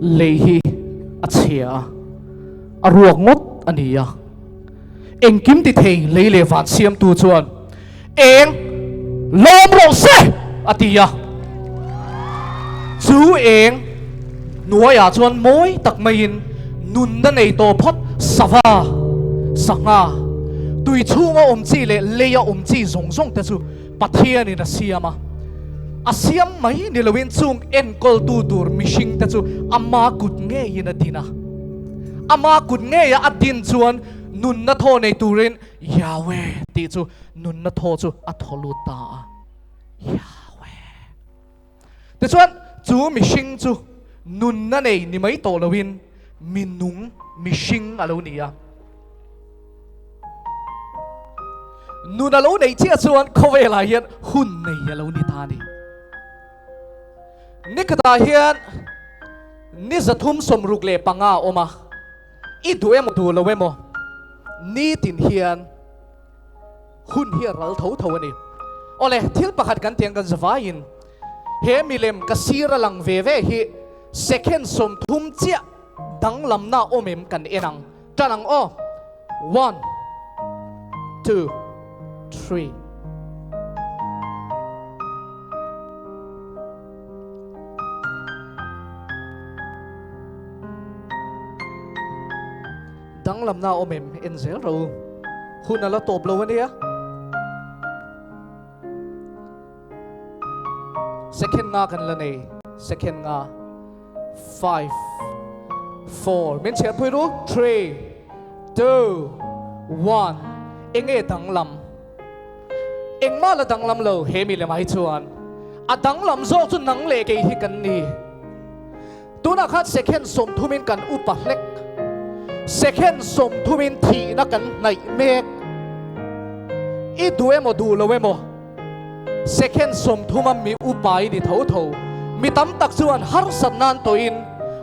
Lei hi a chhia a, a ruak ngawt a ni a. Engkim ti thei lei leh van siamtu chuan eng lawm rawh se a ti a. Chu eng hnuaiah chuan mawi tak maiin nunna nei tawh phawt sava, sangha, tui chhunga awm chi leh leia awm chi zawng zawng te chu Pathianin a siam a. A siam mai ni loin chung enkawltu tur mihring te chu ama kut ngeiin a din a. Ama kut ngeia a din chuan nunna thaw nei turin Yahweh tih chu nunna thaw chu a thaw lut ta a. Yahweh. Tichuan chu mihring chu nunna nei ni mai tawh loin minung mihring a lo ni a. Nun a lo neih chiah chuan khawvelah hian hun nei a lo ni ta a ni. Nikhatah hian ni 365 a awm a, i duh emaw duh lo emaw nitin hian hun hi a ral tho tho a ni. Awle, thil pakhat kan tiang kan zavaiin he milem ka sir a lang ve ve hi second 30 chiah danglamna awm em kan en ang. Tan ang aw. One, two, three. Danglamna awm em en zel ro. Hun a la tawp lo ania. Second nga kan la nei. Second nga. 5 4 min chhiar pui ru 3 2 1 enge danglam engmah la danglam lo he mi lem ah hi chuan a danglam zawk chu nang leh kei hi kan ni tunah khan second 30 in kan upa hlek second 30 in thihna kan hnaih mek i duh emaw duh lo emaw Second 30 a mi upa i ni tho tho. Mi tam tak chuan harsat nan tawhin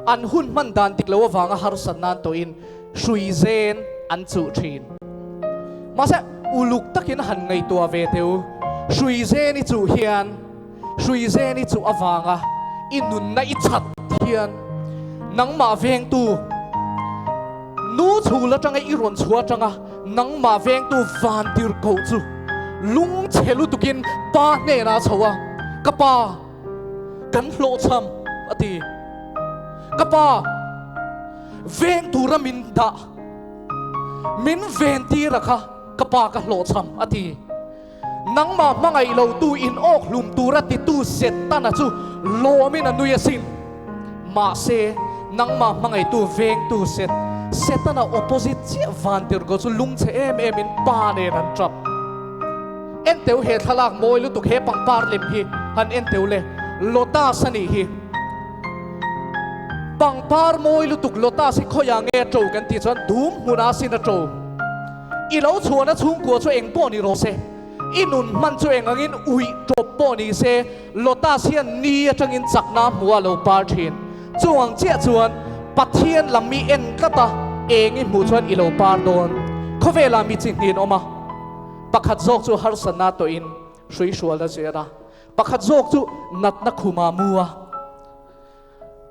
an hun hman dan dik lo avanga harsat nan tawhin hrui zen an chuh thin. Mahse, uluk takin han ngaihtuah ve teu, hrui zen i chuh hian hrui zen i chuh avanga i nunna i chat hian nangmah vengtu nu chhul atanga i rawn chhuah atanga Nangmah vengtu van tirhkoh chu lung chhe lutukin pa hnenah a chho a, Ka pa, kan hlawhchham, a ti. Ka pa, veng tura min dah, min ven tir a kha, ka pa ka hlawhchham, a ti. Nangmah hmangaih lotu in awk hlum tura titu Setana chu lawmin a nui asin. Mahse, nangmah hmangaihtu vengtu Set, Setana opposite chiah vantirhko chu lungchhe em emin pa nen an tap. Enteu he thlalak mawi lutuk he pangpar lem hi han enteu le, Lotus a nih hi. Pangpar mawi lutuk Lotus hi khawiah nge a to kan tih chuan dum hmunah sin a to. I lo chhuahna chhungkua chu eng pawh ni rawh se, i nun hman chu eng angin uih tawp pawh ni se, Lotus hian ni atangin chakna hmuh a lo par thin. Chung ang chiah chuan Pathian lam mi en tlat a, eng i hmuh chuan i lo par dawn. Khawvelah mi chi hnin awm a, pakhat zawk chu harsatna tawhin hruihrualna zir a, pakhat zawk chu natna khuma mu a.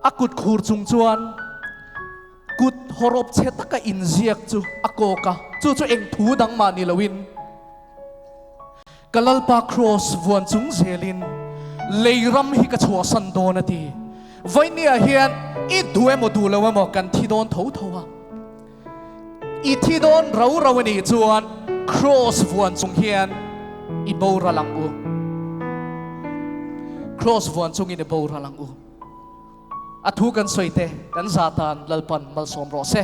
A kut khur chung chuan kut hawrawp chhe taka inziak chu a kawk a, chu chu eng thu dang mah ni loin ka Lalpa Kraws vuan chung zelin lei ram hi ka chhuahsan dawn a ti. Vawinia hian i duh emaw duh lo emaw kan thi dawn tho tho a, i thi dawn rau rau a nih chuan Kraws vuan chung hian i boral ang u. Kraws vuan chungin i boral ang u. A thu kan sawi te kan zah tan Lalpan malsawm rawh se.